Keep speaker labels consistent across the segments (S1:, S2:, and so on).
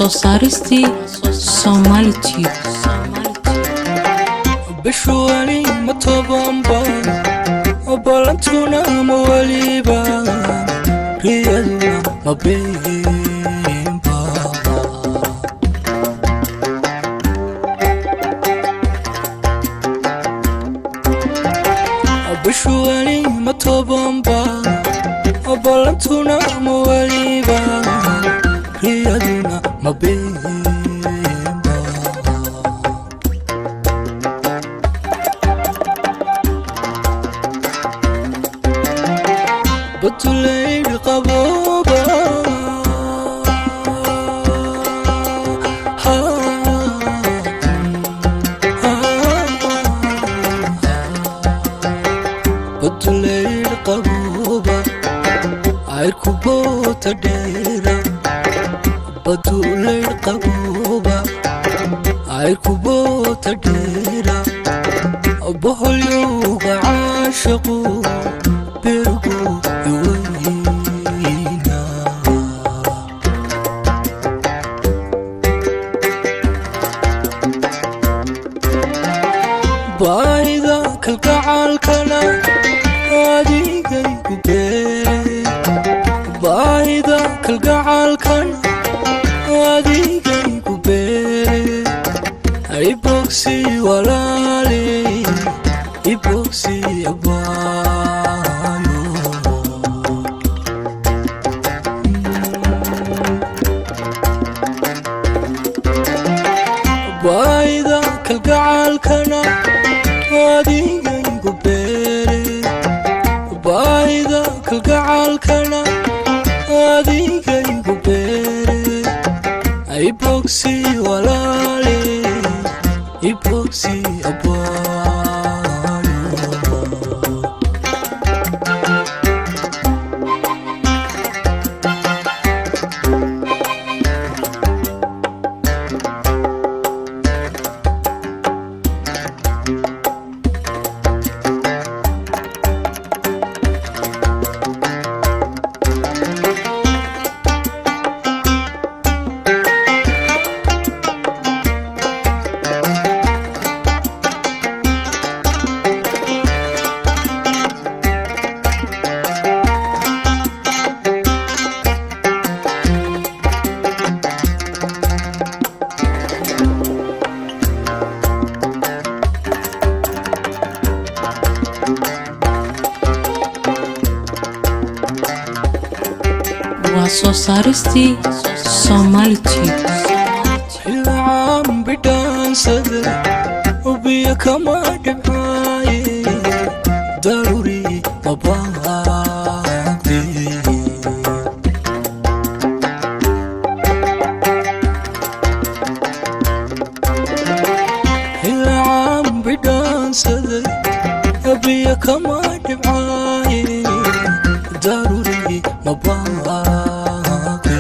S1: Soo saaristii Somali Tube.
S2: Bishu weli ma 10ba, ballantuna ma weliba, riyaduna ma beenba? Bishu weli ma 10ba, ballantuna ma weliba, riyaduna ma beenba? Batuleyr qabooba, batuleyr qabooba, ayrku boota dheera. Batuleyr qabooba, ayrku boota dheera, boholyowga caashaqu bergu iweyna. Baahida kalgacaalkana adigaygu beere, baahida kalgacaalkana adigaygu beere. Ibogsi walaale, ibogsi abaayo. Baahida kalgacaalkana adigaygu beere, baahida kalgacaalkana adigaygu beere. Ibogsi walaale, ibogsi abaayo.
S1: Waa soo saaristii Somali Tube.
S2: Xilcaan bidhaansada biyo kama dhibcaaye, daruri mabaaqde. Xilcaan bidhaansada biyo kama dhibcaaye, daruri mabaaqde.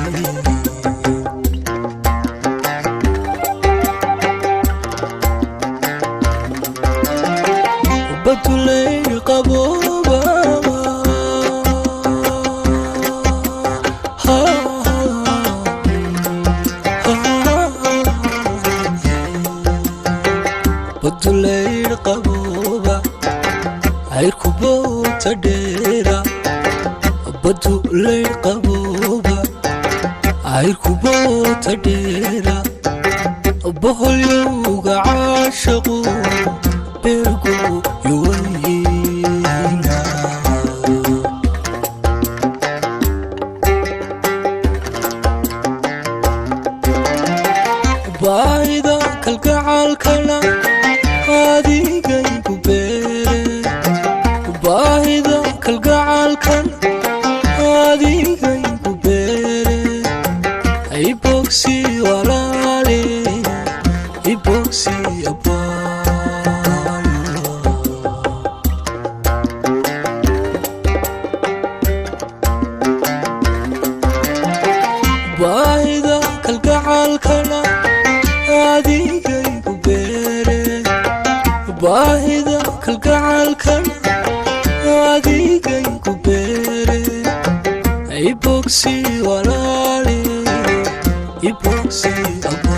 S2: Batuleyr qabooba, batuleyr qabooba, ayrku boota dheera. Batuleyr qabooba, ayrku boota dheera, boholyowga caashaqu bergu yuweyna. Baahida kalgacaalkana adigaygu beere, baahida kalgacaalkana adigaygu beere. Ibogsi walaale, ibogsi abaayo. Baahida kalgacaalkana adigaygu beere, baahida kalgacaalkana adigaygu beere. Ibogsi walaale, ibogsi. Ibogsi.